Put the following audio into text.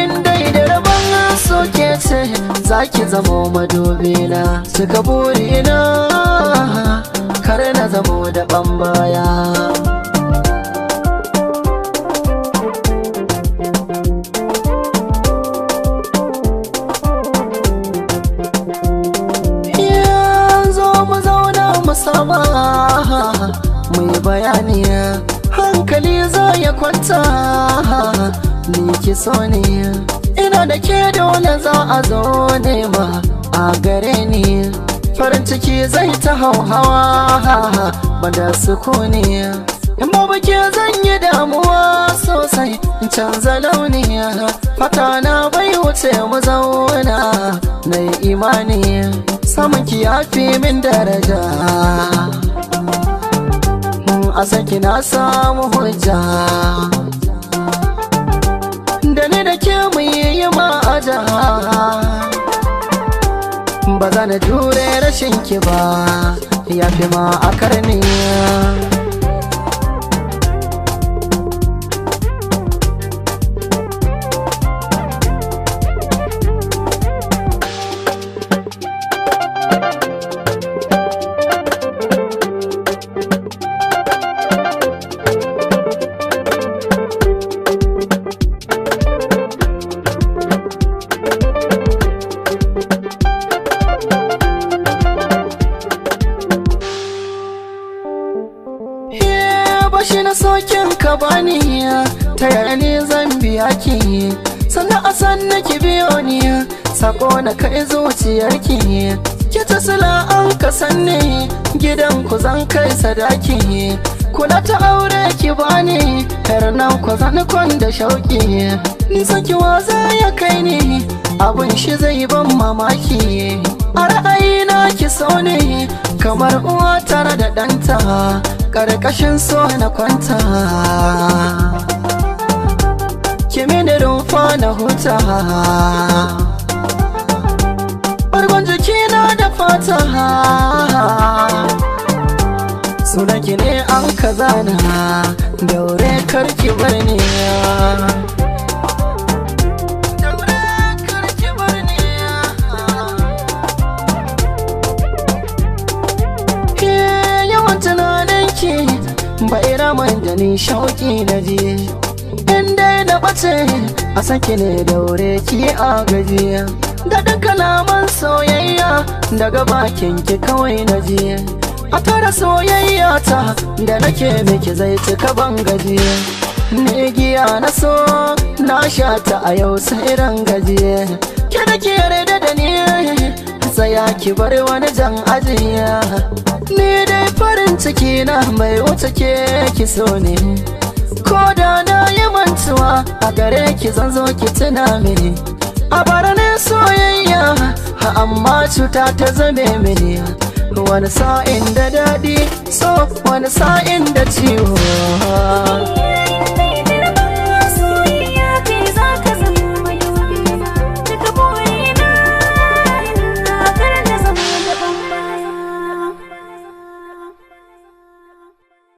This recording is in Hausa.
In dai da rabon soke ce za ki zamo madubina, cika burina, kar na zamo da baya. Zo mu zauna mu saba mu yi bayani, hankali za ya kwanta, ni ki so ne, ina da ke dole za a zo nema a gare ni, farin ciki zai ta hauhawa banda sukuni, in babu ke zan yi damuwa sosai, in canza launi, fata na bai wuce mu zauna, na yi imani samun ki ya fi min daraja, a saki na samu hujja, da ni da ke mu yi ma'aja, ba za na jure rashin ki ba, ya fi ma a karni. Bashi na sokin ka bani, ta yaya ne zan biya ki, sannan a sanna ki biyo ni, sako na kai zuciyarki, ki ta sila an ka sanni, gidan ku zan kai sadaki, kula ta aure ki bani, yar nan ku zan kwan da shauki, ni saki waza ya kai ni, abun shi zai ban mamaki, a ra'ayina ki so ne kamar uwa tare da ɗanta, ƙarƙashin so na kwanta, ki mini rumfa na huta, bargon jikina da fata, sunanki ne an kazana, daure karki bar ni. Daure karki bar ni. Yawan tunaninki bai raman da ni shauki na ji, in dai na ɓace a saki ne daure ki a gaji, daɗin kalaman soyayya daga bakin ki kawai na ji, a tara soyayya ta da nake miki zai cika ban gaji, ni giya na so na sha ta a yau sai ran gaji, ki da ki yarda da ni tsaya ki bar wani jan ajiya, ni dai farin ciki na mai wuce ke ki so ne, ko da na yi mantuwa a gare ki zan zo ki tuna mini, a bara ne soyayya amma cuta ta zame mini, wani sa'in da daɗi so wani sa'in da ciwo.